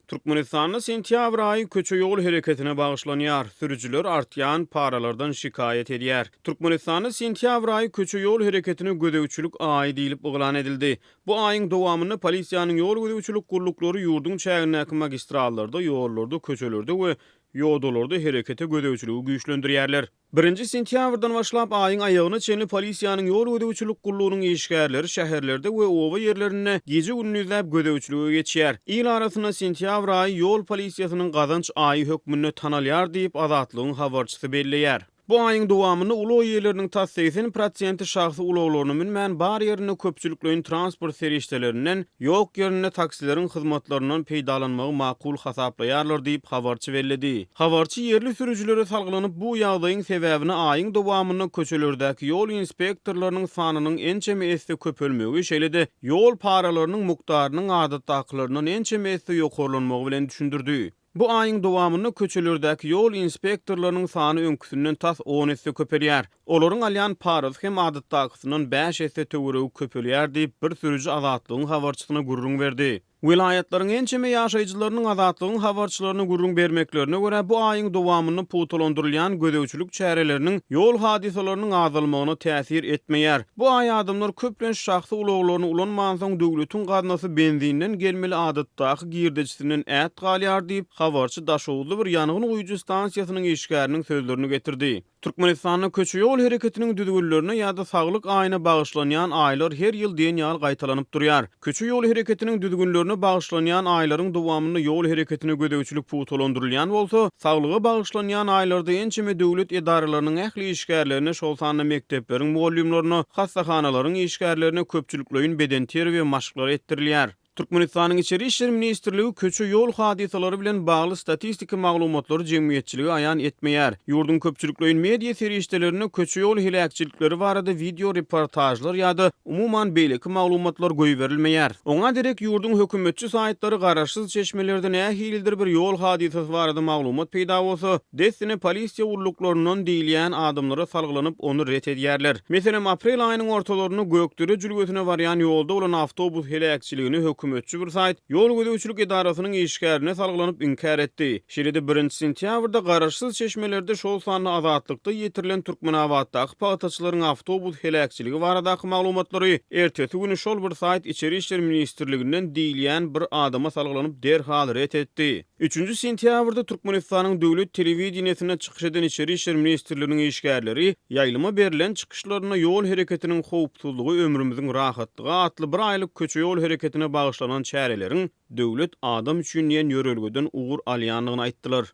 Türkmenistanda sentýabr aýy köçe-ýol hereketine bagyşlanýar, sürüjiler artýan paralardan şikaýat edýär. Türkmenistanda sentýabr aýy köçe-ýol hereketine gözegçilik aýy diýlip yglan edildi. Bu aýyň dowamynda polisiýanyň ýol gözegçilik gulluklary ýurduň çägindäki magistrallarda, ýollarda, köçelerde we ýodalarda herekete gözegçiligi güýçlendirýärler. Birinji sentýabrdan başlap aýyň aýagyna çenli polisiýanyň ýol gözegçilik gullugynyň işgärleri şäherlerde we oba ýerlerinde gije-gündizläp gözegçilige geçýär. Il arasynda sentýabr aýy ýol polisiýasynyň gazanç aýy hökmünde tanalýar diýip, Azatlygyň habarçysy belleýär. Bu aýyň dowamynda ulag eýeleriniň tas 80 prosenti şahsy ulaglaryna münmän, bar ýerinde köpçülikleýin transport serişdelerinden, ýok ýerinde taksileriň hyzmatlaryndan peýdalanmagy makul hasaplaýarlar diýip, habarçy belledi. Habarçy ýerli sürüjilere salgylanyp, bu ýagdaýyň sebäbini aýyň dowamynda köçelerdäki ýol inspektorlarynyň sanynyň ençeme esse köpelmegi, şeýle-de ýol paralarynyň mukdarynyň adatdakylaryndan ençeme esse ýokarlanmagy bilen düşündirdi. Bu aýyň dowamynda köçelerdäki ýol inspektorlarynyň sany öňküsinden tas on esse köpelýär. Olaryň alýan parasy hem adatdakysyndan bäş esse töweregi köpelýär diýip, bir sürüji Azatlygyň habarçysyna gürrüň berdi. Welaýatlaryň ençeme ýaşaýjylarynyň Azatlygyň habarçylaryna gürrüň bermeklerine görä, bu aýyň dowamynda pugtalandyrylýan gözegçilik çäreleriniň ýol hadysalarynyň azalmagyna täsir etmeýär. Bu aý adamlar köplenç şahsy ulaglaryny ulanmansoň, döwletiň gaznasy benzinden gelmeli adatdaky girdejisinden ät galýar diýip, habarçy daşoguzly bir ýangyn guýujy stansiýasynyň işgäriniň sözlerini getirdi. Türkmenistanda köçe-ýol hereketiniň düzgünlerine ýa-da saglyk aýyna bagyşlanýan aýlar her ýyl diýen ýaly gaýtalanyp durýar. Köçe-ýol hereketiniň düzgünlerine bagyşlanýan aýlaryň dowamynda ýol hereketine gözegçilik pugtalandyrylýan bolsa, saglyga bagyşlanýan aýlarda ençeme döwlet edaralarynyň ähli işgärlerine, şol sanda mekdepleriň mugallymlaryna, hassahanalaryň işgärlerine köpçülikleýin bedenterbiýe maşklary etdirilýär. Türkmenistanyň Içeri işler ministrligi köçe-ýol hadysalary bilen bagly statistiki maglumatlary jemgyýetçilige aýan etmeýär. Ýurduň köpçülikleýin media serişdelerinde köçe-ýol heläkçilikleri barada wideo reportažlar ýa-da umuman beýleki maglumatlar goýberilmeýär. Oňa derek ýurduň hökümetçi saýtlary garaşsyz çeşmelerde nähilidir bir ýol hadysasy barada maglumat peýda bolsa, dessine polisiýa gulluklaryndan diýilýän adamlara salgylanyp, ony ret edýärler. Meselem, aprel aýynyň ortalarynda Gökdere jülgesine barýan ýolda bolan awtobus heläkçiligini hökümetçi bir saýt ýol gözegçilik edarasynyň işgärine salgylanyp inkär etdi. Şeýle-de birinji sentýabrda garaşsyz çeşmelerde, şol sanda Azatlykda ýetirilen Türkmenabatdaky pagtaçylaryň awtobus heläkçiligi baradaky maglumatlary ertesi güni şol bir saýt Içeri işler ministrliginden diýilýän bir adama salgylanyp derhal ret etdi. Üçünji sentýabrda Türkmenistanyň döwlet telewideniýesinde çykyş eden Içeri işler ministrliginiň işgärleri ýaýlyma berlen çykyşlarynda ýol hereketiniň howpsuzlygy ömrümiziň rahatlygy atly bir aýlyk köçe-ýol hereketine bagyşlanan çäreleriň Döwlet adam üçin diýen ýörelgeden ugur alýandygyny aýtdylar.